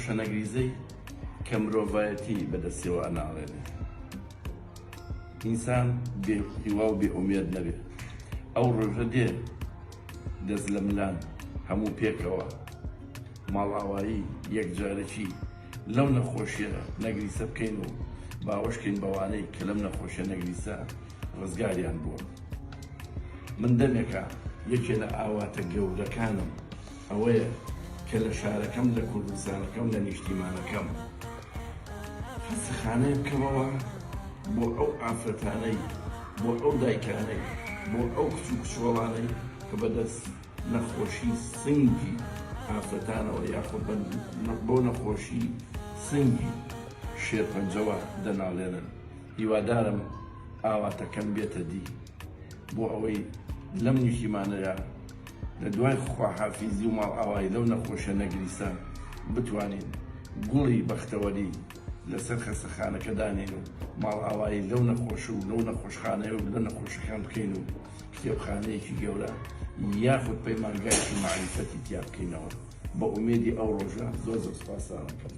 نەخۆشە نەگریزەی کە مرۆڤایەتی بەدەستیەوە ئەناڵێنێ. ئینسان بێ هیوا و بێ ئومێد نەبێ. ئەو ڕۆژە دێ دەست لە ملان هەموو پێکەوە ماڵئاوایی یەکجارەکی لەو نەخۆشیە نەگریسە بکەین و باوەش کەین بەوانەی کە لەم نەخۆشیە نەگریسە ڕزگاریان بووە. من دەمێکە یەکێ لە ئاواتە گەورەکانم ئەوەیە کە لە شارەکەم لە کوردستانەکەم لە نیشتیمانەکەم خەستەخانەیە بکەمەوە بۆ ئەو ئافرەتانەی بۆ ئەو دایکانەی بۆ ئەو کچ و کچۆڵانەی کە بەدەست نەخۆشی سنگی ئافرەتانەوە یاخود بۆ نەخۆشی سنگی شێرپەنجەوە دەناڵێنن هیوادارم ئاواتەکەم بێتە دی بۆ ئەوەی لەم نیشتیمانەیا لە دوای خواحافیزی و ماڵئاوایی لەو نەخۆشە نەگریسە بتوانین گوڵی بەختەوەری لەسەر خەستەخانەکە دانێین و ماڵئاوایی لەو نەخۆش و لەو نەخۆشخانەیە و لە نەخۆشەکان بکەین و کتێبخانەیەکی گەورە یاخود پەیمانگایەکی مەعریفەتی تیا بکەینەوە بە ئومێدی ئەو ڕۆژە زۆر زۆر سپاستان ئەکەم.